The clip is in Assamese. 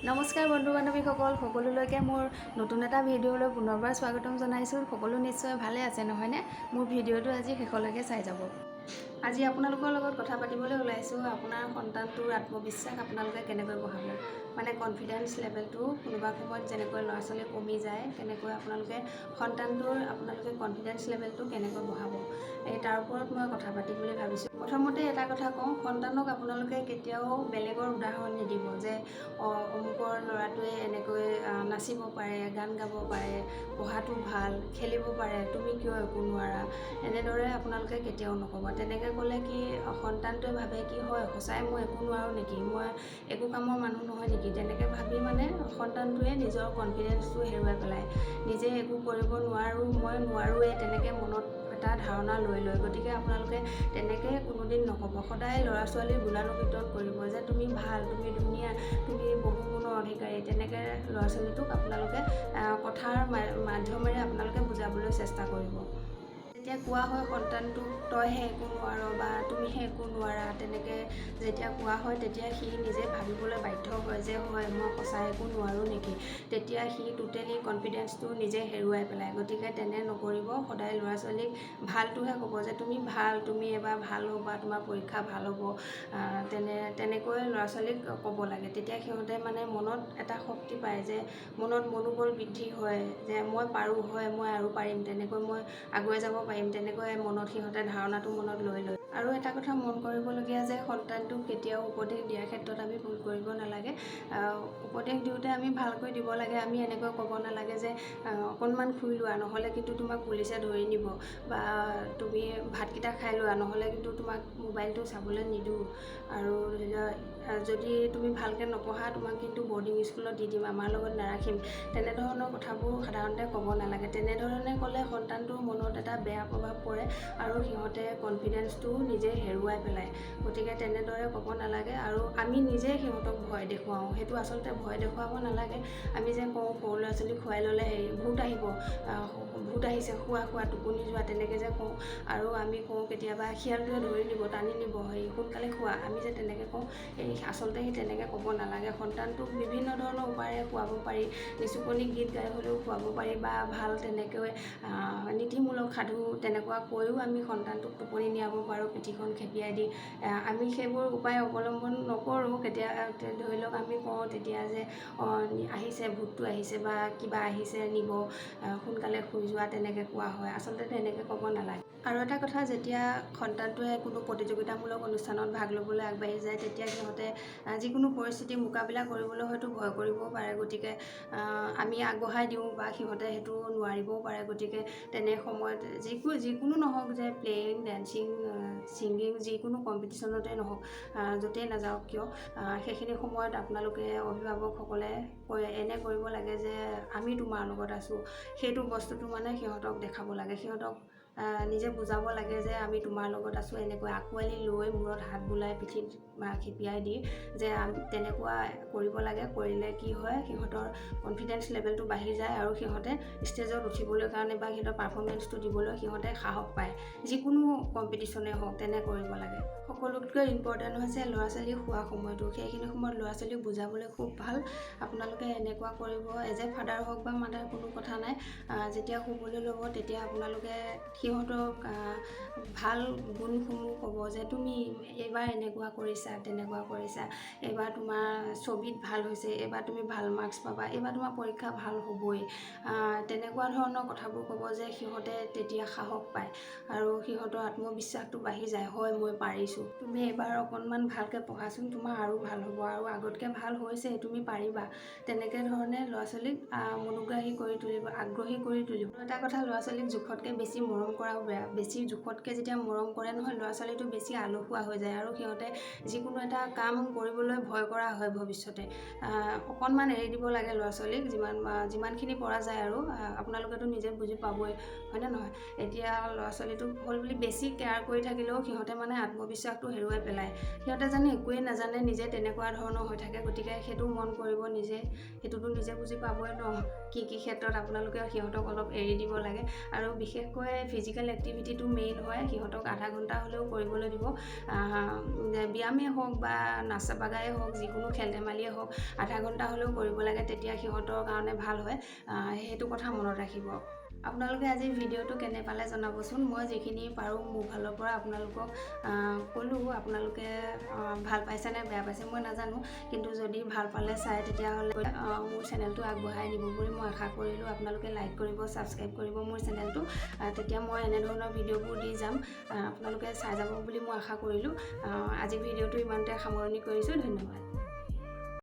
নমস্কাৰ বন্ধু বান্ধৱীসকল, সকলোলৈকে মোৰ নতুন এটা ভিডিঅ'লৈ পুনৰবাৰ স্বাগতম জনাইছোঁ। সকলো নিশ্চয় ভালে আছে, নহয়নে? মোৰ ভিডিঅ'টো আজি শেষলৈকে চাই যাব। আজি আপোনালোকৰ লগত কথা পাতিবলৈ ওলাইছোঁ, আপোনাৰ সন্তানটোৰ আত্মবিশ্বাস আপোনালোকে কেনেকৈ বঢ়াব, মানে কনফিডেঞ্চ লেভেলটো কোনোবা সময়ত যেনেকৈ ল'ৰা ছোৱালীৰ কমি যায়, তেনেকৈ আপোনালোকে সন্তানটোৰ আপোনালোকে কনফিডেঞ্চ লেভেলটো কেনেকৈ বঢ়াব, এই তাৰ ওপৰত মই কথা পাতিম বুলি ভাবিছোঁ। প্ৰথমতে এটা কথা কওঁ, সন্তানক আপোনালোকে কেতিয়াও বেলেগৰ উদাহৰণ নিদিব যে অমুকৰ ল'ৰাটোৱে এনেকৈ নাচিব পাৰে, গান গাব পাৰে, পঢ়াটো ভাল, খেলিব পাৰে, তুমি কিয় একো নোৱাৰা? এনেদৰে আপোনালোকে কেতিয়াও নক'ব। তেনেকৈ ক'লে কি সন্তানটোৱে ভাবে কি, হয় সঁচাই মই একো নোৱাৰোঁ নেকি, মই একো কামৰ মানুহ নহয় নেকি? তেনেকৈ ভাবি মানে সন্তানটোৱে নিজৰ কনফিডেঞ্চটো হেৰুৱাই পেলায়। নিজে একো কৰিব নোৱাৰোঁ, মই নোৱাৰোঁৱেই, তেনেকৈ মনত এটা ধাৰণা লৈ লয়। গতিকে আপোনালোকে তেনেকৈ কোনোদিন নক'ব। সদায় ল'ৰা ছোৱালীৰ গুণানুকীৰ্তন কৰিব যে তুমি ভাল, তুমি ধুনীয়া, তুমি বহু গুণৰ অধিকাৰী। তেনেকৈ ল'ৰা ছোৱালীটোক আপোনালোকে কথাৰ মাধ্যমেৰে আপোনালোকে বুজাবলৈ চেষ্টা কৰিব। যেতিয়া কোৱা হয় সন্তানটোক, তইহে একো নোৱাৰ বা তুমিহে একো নোৱাৰা, তেনেকৈ যেতিয়া কোৱা হয়, তেতিয়া সি নিজে ভাবিবলৈ বাধ্য হয় যে হয়, মই সঁচাই একো নোৱাৰোঁ নেকি? তেতিয়া সি টোটেলি কনফিডেঞ্চটো নিজে হেৰুৱাই পেলায়। গতিকে তেনে নকৰিব। সদায় ল'ৰা ছোৱালীক ভালটোহে ক'ব যে তুমি ভাল, তুমি এবাৰ ভাল হ'বা, তোমাৰ পৰীক্ষা ভাল হ'ব। তেনেকৈ ল'ৰা ছোৱালীক ক'ব লাগে। তেতিয়া সিহঁতে মানে মনত এটা শক্তি পায় যে মনত মনোবল বৃদ্ধি হয় যে মই পাৰোঁ, হয় মই আৰু পাৰিম, তেনেকৈ মই আগুৱাই যাব পাৰিম। তেনেকৈ মনত সিহঁতে ধাৰণাটো মনত লৈ লয়। আৰু এটা কথা মন কৰিবলগীয়া যে সন্তানটোক কেতিয়াও উপদেশ দিয়াৰ ক্ষেত্ৰত আমি ভুল কৰিব নালাগে। উপদেশ দিওঁতে আমি ভালকৈ দিব লাগে। আমি এনেকৈ ক'ব নালাগে যে অকণমান শুই লোৱা, নহ'লে কিন্তু তোমাক পুলিচে ধৰি নিব, বা তুমি ভাতকেইটা খাই লোৱা, নহ'লে কিন্তু তোমাক মোবাইলটো চাবলৈ নিদিওঁ, আৰু ধৰি লোৱা যদি তুমি ভালকৈ নপঢ়া, তোমাক কিন্তু বৰ্ডিং স্কুলত দি দিম, আমাৰ লগত নাৰাখিম। তেনেধৰণৰ কথাবোৰ সাধাৰণতে ক'ব নালাগে। তেনেধৰণে ক'লে সন্তানটোৰ মনত এটা বেয়া প্ৰভাৱ পৰে আৰু সিহঁতে কনফিডেঞ্চটো নিজে হেৰুৱাই পেলায়। গতিকে তেনেদৰে ক'ব নালাগে। আৰু আমি নিজে সিহঁতক ভয় দেখুৱাওঁ, সেইটো আচলতে ভয় দেখুৱাব নালাগে। আমি যে কওঁ, সৰু ল'ৰা ছোৱালীক খুৱাই ল'লে হেৰি ভূত আহিব, ভূত আহিছে, শোৱা শোৱা, টোপনি যোৱা, তেনেকৈ যে কওঁ। আৰু আমি কওঁ কেতিয়াবা, শিয়ালটোৱে ধৰি নিব, টানি নিব, হেৰি সোনকালে খোৱা, আমি যে তেনেকৈ কওঁ, এই আচলতে সেই তেনেকৈ ক'ব নালাগে। সন্তানটোক বিভিন্ন ধৰণৰ উপায়েৰে খুৱাব পাৰি। নিচুকনি গীত গাই হ'লেও খুৱাব পাৰি বা ভাল তেনেকৈ নীতিমূলক সাধু তেনেকুৱা কৈও আমি সন্তানটোক টোপনি নিয়াব পাৰোঁ, পিঠিখন খেপিয়াই দি। আমি সেইবোৰ উপায় অৱলম্বন নকৰোঁ। কেতিয়া ধৰি লওক আমি কওঁ তেতিয়া যে আহিছে, ভূতটো আহিছে বা কিবা আহিছে নিব, সোনকালে শুই যোৱা, তেনেকৈ কোৱা হয়। আচলতে তেনেকৈ ক'ব নালাগে। আৰু এটা কথা, যেতিয়া সন্তানটোৱে কোনো প্ৰতিযোগিতামূলক অনুষ্ঠানত ভাগ ল'বলৈ আগবাঢ়ি যায়, তেতিয়া সিহঁতে যিকোনো পৰিস্থিতিৰ মোকাবিলা কৰিবলৈ হয়তো ভয় কৰিবও পাৰে। গতিকে আমি আগবঢ়াই দিওঁ বা সিহঁতে সেইটো নোৱাৰিবও পাৰে। গতিকে তেনে সময়ত যিকোনো নহওক যে প্লেয়িং, ডেন্সিং, ছিংগিং, যিকোনো কম্পিটিশ্যনতে নহওক, য'তেই নাযাওক কিয়, সেইখিনি সময়ত আপোনালোকে অভিভাৱকসকলে এনে কৰিব লাগে যে আমি তোমাৰ লগত আছোঁ। সেইটো বস্তুটো মানে সিহঁতক দেখাব লাগে। সিহঁতক নিজে বুজাব লাগে যে আমি তোমাৰ লগত আছোঁ। এনেকৈ আঁকোৱালি লৈ, মূৰত হাত বুলাই, পিঠিত খেপিয়াই দি যে তেনেকুৱা কৰিব লাগে। কৰিলে কি হয়, সিহঁতৰ কনফিডেঞ্চ লেভেলটো বাঢ়ি যায় আৰু সিহঁতে ষ্টেজত উঠিবলৈ কাৰণে বা সিহঁতৰ পাৰফৰ্মেঞ্চটো দিবলৈ সিহঁতে সাহস পায়। যিকোনো কম্পিটিশ্যনেই হওক, তেনে কৰিব লাগে। সকলোতকৈ ইম্পৰ্টেণ্ট হৈছে ল'ৰা ছোৱালী শোৱা সময়টো। সেইখিনি সময়ত ল'ৰা ছোৱালীক বুজাবলৈ খুব ভাল। আপোনালোকে এনেকুৱা কৰিব, এজ এ ফাদাৰ হওক বা মাদাৰ, কোনো কথা নাই, যেতিয়া শুবলৈ ল'ব তেতিয়া আপোনালোকে সিহঁতক ভাল গুণসমূহ ক'ব যে তুমি এইবাৰ এনেকুৱা কৰিছা, তেনেকুৱা কৰিছা, এইবাৰ তোমাৰ ছবিত ভাল হৈছে, এইবাৰ তুমি ভাল মাৰ্কছ পাবা, এইবাৰ তোমাৰ পৰীক্ষা ভাল হ'বই, তেনেকুৱা ধৰণৰ কথাবোৰ ক'ব যে সিহঁতে তেতিয়া সাহস পায় আৰু সিহঁতৰ আত্মবিশ্বাসটো বাঢ়ি যায়, হয় মই পাৰিছোঁ। তুমি এইবাৰ অকণমান ভালকৈ পঢ়াচোন, তোমাৰ আৰু ভাল হ'ব আৰু আগতকৈ ভাল হৈছে, তুমি পাৰিবা। তেনেকৈ ধৰণে ল'ৰা ছোৱালীক মনোগ্ৰাহী কৰি তুলিব, আগ্ৰহী কৰি তুলিব। এটা কথা, ল'ৰা ছোৱালীক জোখতকৈ বেছি মৰম কৰাও বেয়া। বেছি জোখতকৈ যেতিয়া মৰম কৰে নহয়, ল'ৰা ছোৱালীটো বেছি আলসুৱা হৈ যায় আৰু সিহঁতে যিকোনো এটা কাম কৰিবলৈ ভয় কৰা হয় ভৱিষ্যতে। অকণমান এৰি দিব লাগে ল'ৰা ছোৱালীক, যিমানখিনি পৰা যায়। আৰু আপোনালোকেতো নিজে বুজি পাবই, হয়নে নহয়? এতিয়া ল'ৰা ছোৱালীটোক হ'ল বুলি বেছি কেয়াৰ কৰি থাকিলেও সিহঁতে মানে আত্মবিশ্বাসটো হেৰুৱাই পেলায়। সিহঁতে জানো একোৱেই নাজানে নিজে, তেনেকুৱা ধৰণৰ হৈ থাকে। গতিকে সেইটো মন কৰিব নিজে। সেইটোতো নিজে বুজি পাবই ন, কি কি ক্ষেত্ৰত আপোনালোকে সিহঁতক অলপ এৰি দিব লাগে। আৰু বিশেষকৈ ফিজিকেল ফিজিকেল এক্টিভিটিটো মেইন হয়। সিহঁতক আধা ঘণ্টা হ'লেও কৰিবলৈ দিব। ব্যায়ামেই হওক বা নাচা বাগাই হওক, যিকোনো খেল ধেমালিয়ে হওক, আধা ঘণ্টা হ'লেও কৰিব লাগে, তেতিয়া সিহঁতৰ কাৰণে ভাল হয়। সেইটো কথা মনত ৰাখিব। আপোনালোকে আজি ভিডিঅ'টো কেনে পালে জনাবচোন। মই যিখিনি পাৰোঁ মোৰ ফালৰ পৰা আপোনালোকক ক'লোঁ। আপোনালোকে ভাল পাইছে নে বেয়া পাইছে মই নাজানো, কিন্তু যদি ভাল পালে চাই, তেতিয়াহ'লে মোৰ চেনেলটো আগবঢ়াই নিব বুলি মই আশা কৰিলোঁ। আপোনালোকে লাইক কৰিব, ছাবস্ক্ৰাইব কৰিব মোৰ চেনেলটো। তেতিয়া মই এনেধৰণৰ ভিডিঅ'বোৰ দি যাম। আপোনালোকে চাই যাব বুলি মই আশা কৰিলোঁ। আজি ভিডিঅ'টো ইমানতে সামৰণি কৰিছোঁ। ধন্যবাদ।